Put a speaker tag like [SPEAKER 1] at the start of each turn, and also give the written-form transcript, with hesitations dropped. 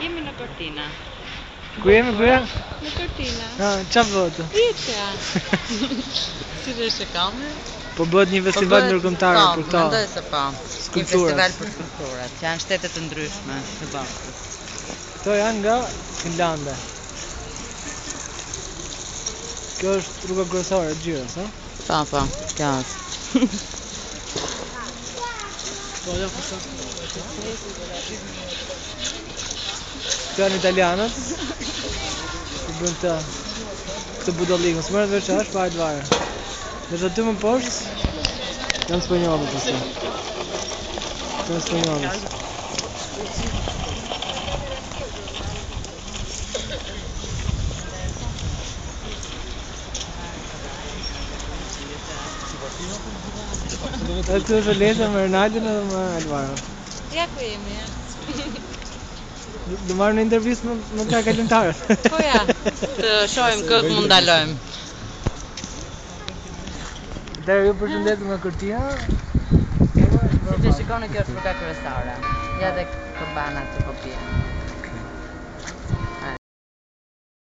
[SPEAKER 1] Jemi në Cortina.
[SPEAKER 2] Ku jemi, ku jemi?
[SPEAKER 1] Në Cortina.
[SPEAKER 2] Ha, ça bëhet?
[SPEAKER 1] Pyetja. Si dhe shikoni?
[SPEAKER 2] Po bëhet një festival ndërkombëtar
[SPEAKER 1] po,
[SPEAKER 2] për këto.
[SPEAKER 1] Mendoj se po. Një festival për skulpturat, që janë shtete të ndryshme të botës.
[SPEAKER 2] Këto janë nga Finlanda. Kjo është rruga kryesore e xhiros, ha?
[SPEAKER 1] Po, po, kjo është.
[SPEAKER 2] Po, jo, po, Këto janë italianët. Që bëjnë këtë këtë budallikun. S'merret vesh çfarë është, pa hajt vare. Ndërsa aty më poshtë janë spanjollët pastaj. Këto janë spanjollët. Edhe këtu është Oleta me Ronaldin edhe me Alvaro.
[SPEAKER 1] Ja ku jemi, ja.
[SPEAKER 2] Do marrim në intervistë me me këta kalimtarët.
[SPEAKER 1] Po ja, të shohim kë mund ndalojmë.
[SPEAKER 2] Atëherë ju përshëndesim nga Cortina.
[SPEAKER 1] Siç e shikoni kjo është rruga kryesore. Ja dhe këmbanat që po bien.